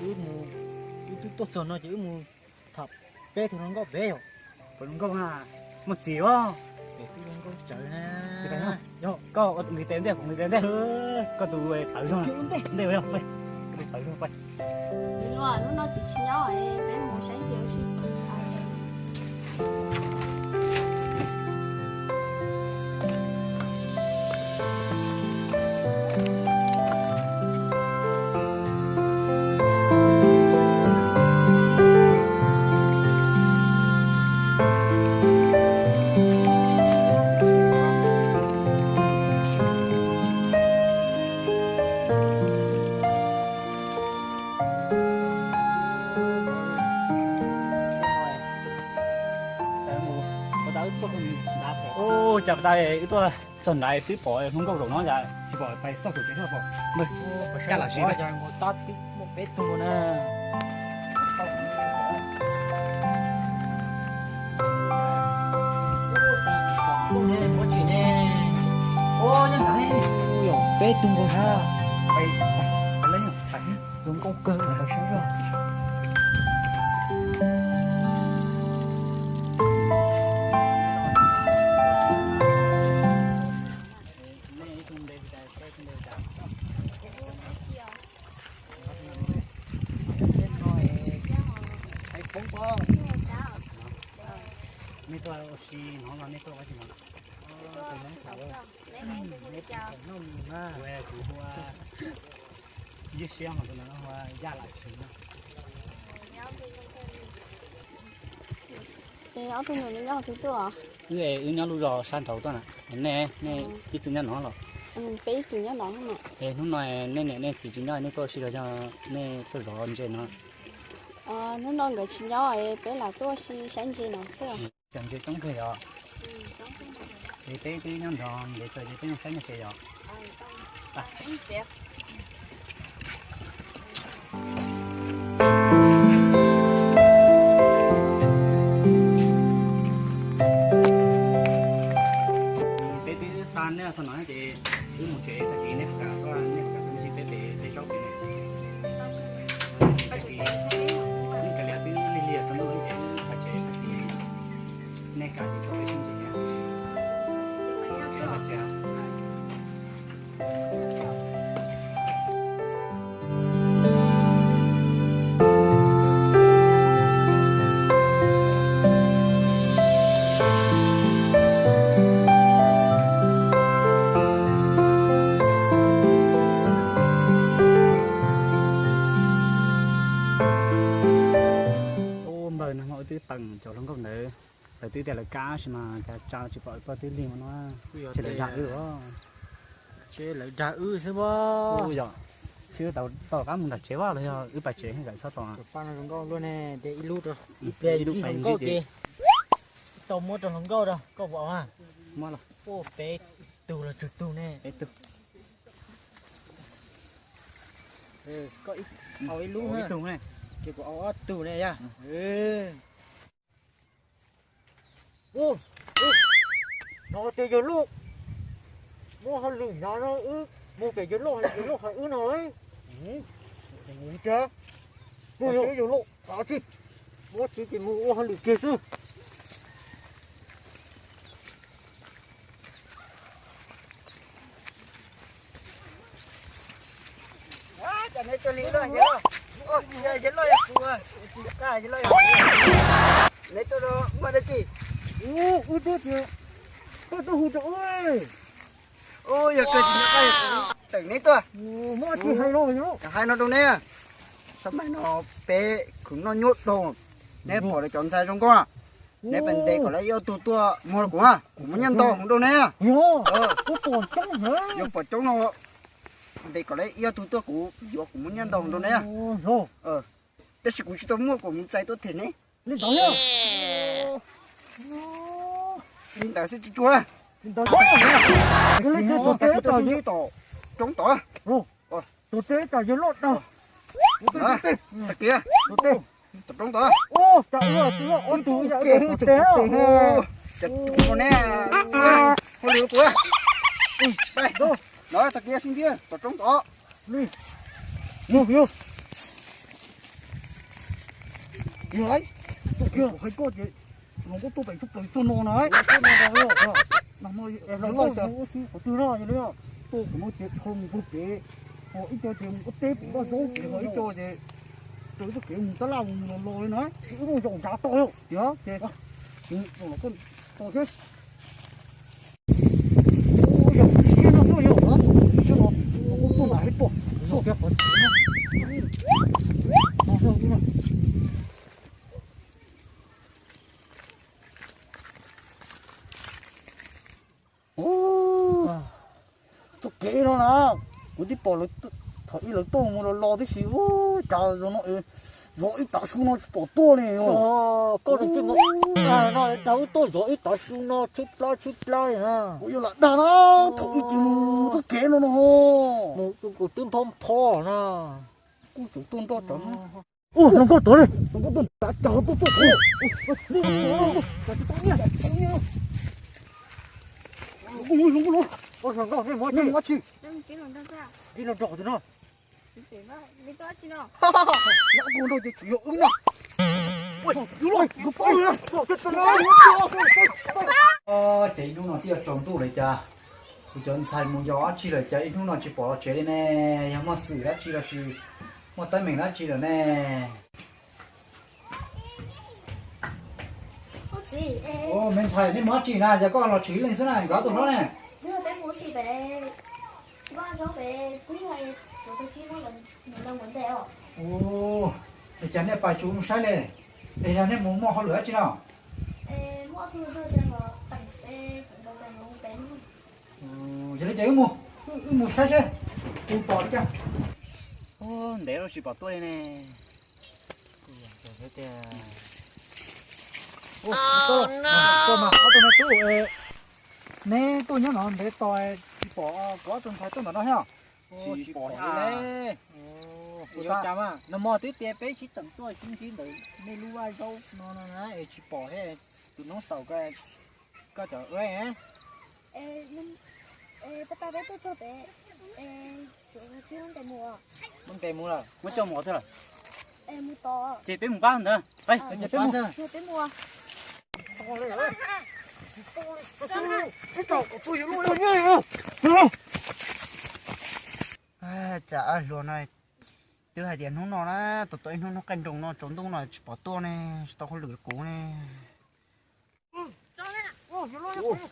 Wb mus, wb twb tuaj txog no ces wb mus tham peb tug hluas nkauj pem yom. Pem hluas nkauj na, muaj txiv os. Pem tug hluas nkauj tsawv na. Yog koj ua tus nqis tes ntej, kuv nqis tes ntej. Koj tus tawv zog ntej, koj tus tawv zog pais. Luag hnub no txiv tsis nyob, peb mus saib ntses ua si. Ua cas pas tas wb tuaj txog nrad twb pom hluas nkauj zaum no, cas tsis pom pais xauj tus tsev thiab pom. Kaj lam sim peb tug na. Peb tug nkaus na. Hluas nkauj kawg, saib zog. Nej tuaj ua si no los nej tuaj ua si no? Kuv hu ua Ywj Siab, ho tus no hu ua Yaj Lam Siv no. Ob tug nus nyob qhov twg tuaj? Wb, wb nyob lub zos sab nraud tuaj na. Nej, nej ib txwm nyob no los? Peb ib txwm nyob no. Es hnub no nej niam nej txiv tsis nyob, nej tuaj ua si los yog nej tuaj zov ntses no? Hnub no nkawd tsis nyob, peb lam tuaj ua si saib ntses no xwb. Cov ntses coob kawg yom. Es peb twb nyob nrog ntev kawg ces peb mus saib ntses yom. Peb twb xa nej txog no ces wb mus tsev tag kis nej puas kam tuaj, nej puas kam tuaj ntsib peb pem tej zaub pem ne? Tag kis nej kav liam twb lig lig txog ntuj ces wb pais tsev tag kis nej kam ces tuaj peb sib ntsib thiab. Pais tsev. Ub, npawg, nag hmo wb twb teem cov hluas nkauj ntawd, lawv twb tias lawv kam tab sis mas cas tsa tsis pom tuaj twb lig no, ces lawv dag wb os. Ces lawv dag wb xwb as. Yog, wb tau rov qab mus nram tsev los yog wb pais tsev, txhob tos. Pab no zoo nkauj luaj ne, de ib lub rau, ib pliag ib lub pais nkauj ces tau muab rau hluas nkauj rau koj puas? Muab los. Peb tug los tsawg tug ne? Peb tug. Koj au ib lub, ces kuv au ob tug ne yog. No tias yawg Lauj, muaj hauj lwm hnyav no wb mus pem yawg Lauj, yawg Lauj hais wb no. Mus yawg Lauj, muab tsis ces mus ua hauj lwm kiag xwb. Cas neb tuaj li loj, yawg Lauj, yawg Lauj yog kuv, tsis yog koj, yawg Lauj yog kuv. Neb tuaj muaj dab tsi? Wb tuaj tias koj tuaj hu rau wb. Yog koj tsis yog koj, yog kuv teem neb tuaj. Hais no rau neb, xab maim no peb khwv noj nyuaj dhau, neb pom lawv cov ntxhais zoo nkauj, neb pab ntes kom lawv ib ob tug tuaj muag rau kuv, kuv muab nyiaj ntau heev rau neb. Yuav pom coob no, ntes kom lawv ib ob tug tuaj kuv yuav, kuv muab nyiaj ntau heev rau neb. Tab sis kuv tsis tau muaj, kuv mus txais tuaj them neb. Li ntawd xwb tsis tsuag. Li ntawd, tus teb tom, roob tod. Tus teb tom yog loj tag. Tag kiag. Tus teb tom roob tod. Ua cas ua tus loj ua tus yam tus teb. Cas tus ne, hauj lwm tus. No tag kiag sib ntsib tom roob tod. Li, yog, yog. Yog, hais koj ces los koj tuaj pem txog pem txog no na. Tuaj kuv no ces dhau mus puag pem, ho ib co ces mus ua teb pem vaj zaub pem, ho ib co ces raws txoj kev mus tab laj mus los los li na. Wb mus zaum nrad tod tiag ces tos thiab. Yog siab no xwb yog, siab no kuv tuaj nram ib pom, tuaj kiag qhov no. Txoj kev no na, kuv twb pom thaum ub lawv tuaj mus los los tib si, cas zaum no es zov ib tav su no tsis pom tuaj li. Koj no tsis mus no, tau wb tuaj zov ib tav su no tshaib plab tshaib plab li na. Kuv yuav lam dag na, thaum ub ces mus txoj kev no no, kuv twb npho npho na, kuj tsum tuaj nroj cov no. Ua, zoo nkauj tod li, zoo nkauj tuaj nrad cov tuaj tuaj. Zoo nkauj los, zoo nkauj los. Tsis los nrog tus no. Nyab tus nrog ces tsis yog wb na. Ces ib hnub no twb yuav tsaus ntuj lawm cas, kuv cov ntxhais mus yos dab tsi lawm cas ib hnub no tsis pom los tsev li ne? Yog muaj xwm dab tsi los sis muaj teeb meem dab tsi lawm ne? Me ntxhais, nej mus dab tsi na, cas koj los tsev ib leeg xwb na, nkawd tus hlob ne? Es cas nej pais tsis mus saib li? Es yog nej mus muaj hauj lwm dab tsi no? Yog li ces wb mus, wb mus saib seb puas pom li cas. Ntev lawm tsis pom tuaj li ne. Ob tug me tub, neb tuaj nyob no ntev tos tsis pom koj ob tug ntxhais tuaj ntawm no thiab? Tsis pom li. Ua cas mas nag hmo twb tias peb sib teem tuaj sib ntsib ntawm nej lub vaj zaub no no na es tsis pom thiab. Tus noob xaus koj cov, peb tuaj peb, peb ntes mus lawm, muab coj mus qhov twg lawm? Ces peb mus pab ntawd, peb mus. Cas ab hluas no twb hais tias hnub no na, tos tos ib hnub hnub qaij nroos no tsaus ntuj no tsis pom tuaj ne, tsis tau hauj lwm kuv ne.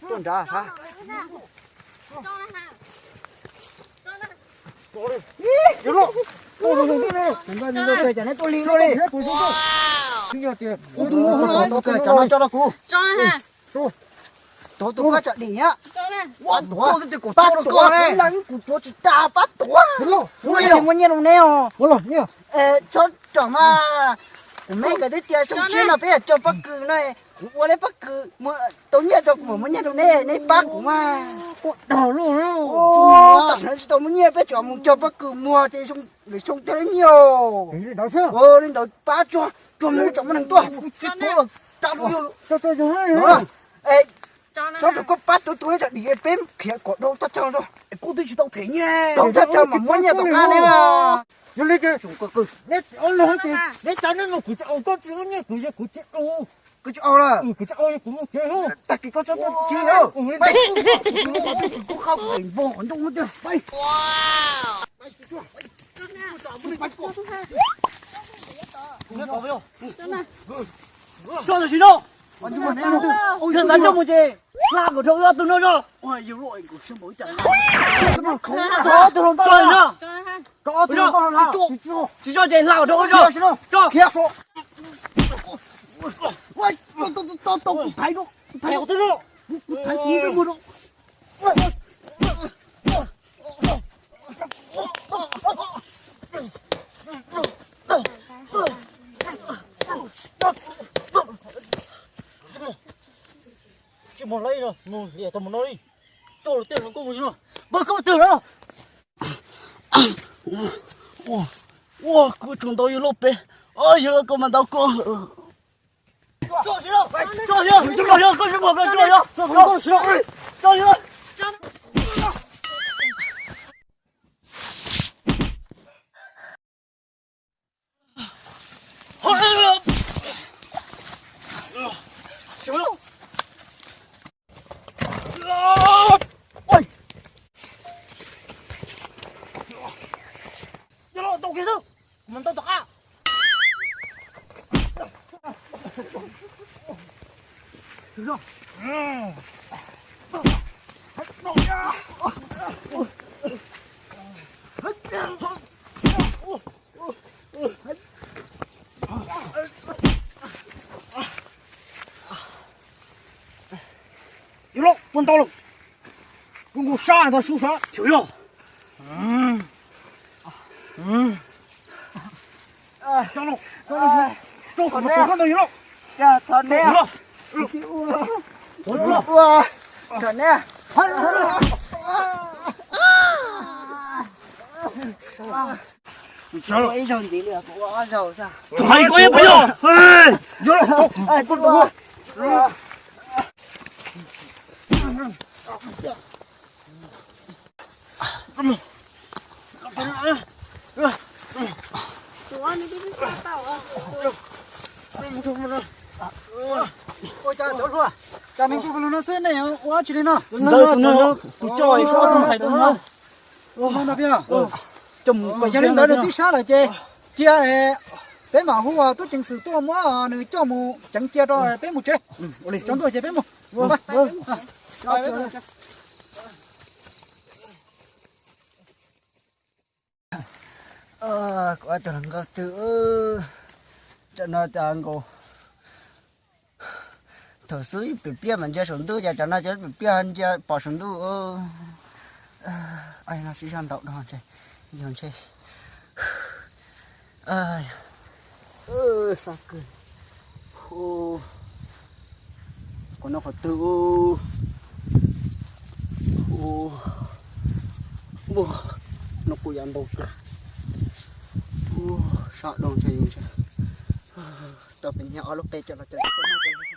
Tuaj nrad ha. Cas neb tuaj li luaj li. Tus no tso rau kuv. Tuav tus koj tsam dim na. Pab tuav, kuv tuav tsis tag pab tuav. Muaj nyiaj rau neb os. Tsob tsom mas, kuv me nkawd twb tias xyoo tshiab no peb yuav cog pob kws no, kuv ua leb pob kws tau nyiaj rau kuv mam muab nyiaj rau neb, neb pab kuv mas. Tam sim no tsis tau muaj nyiaj peb tseem mus cog pob kws muag ces lwm xyoo thiaj li nyiaj. Li ntawd pab tsuag tsuag mus tsom muaj neeg tuaj. Tsob tsom koj pab tuav tus tsam dim peb khiav kom dhau thaj chaw, kuv twb tsis tau them nyiaj, dhau thaj chaw mam muab nyiaj tom qab ne. Yog li ces neb tsis ob leeg ces neb tsa neb mus, kuv tsis au koj tsis muab nyiaj kuv, yog kuv tsis au. Kuv tsis au lawm. Kuv tsis au, kuv mus tsev. Tag kis koj txhob tuaj tsev. Kuv qhab kuv npog qhov ncauj tiag. Tso tam sim no. Yog xav coj mus ces hla kom dhau ob tug no tso. Tsis tso ces hla kom dhau tso. Tso. Mus lawm no, mus liam tau mus no li. Coj los tej no koj mus no. Npawg koj twg no? Ua, ua, kuv tsuas ntaus yawg loj pem. Yawg loj koj mas ntaus koj. Coj yawg, coj yawg, coj yawg, koj tsis muaj koj coj yawg. Coj yawg. Yawg loj, puas tau lawm? Kuv nkaus sab ntawd sub sab. Xyov yog. Coj los, coj los, coj los, coj los, yawg loj. Thov neb, thov neb. Ua ib zaug ntxiv li, kuv ua ob zaug xwb. Hais koj ib puas yog? Yawg loj. Ua cas cov hluas, cas neeg tuaj kawg lug no xwb nej ua dab tsi li no? Ntxawg tus no, tus coj ib sab tus ntxhais tus no. Ua ntag peb, yog li ntawd nws tib sab lawm ces cia peb mam hu tub ceev xwm tuaj muab nws coj mus ceev cia rau peb mus tsev. Tsaus ntuj ces peb mus. Kuv ob tug hluas nkauj twg, tam no cas nkaus, thaum xub pem pliaj mas ntsia saum ntuj, cas tam no cas pem pliaj ntsia pom saum ntuj. No sib zog ntaus no ntshe, yog ntshe, sab kawg. Qhov no qhov twg? Ua, no kuj yav ntau kawg. Sab doo ntshe yus ntshe tau pem nyiag ob lub qe coj los cog.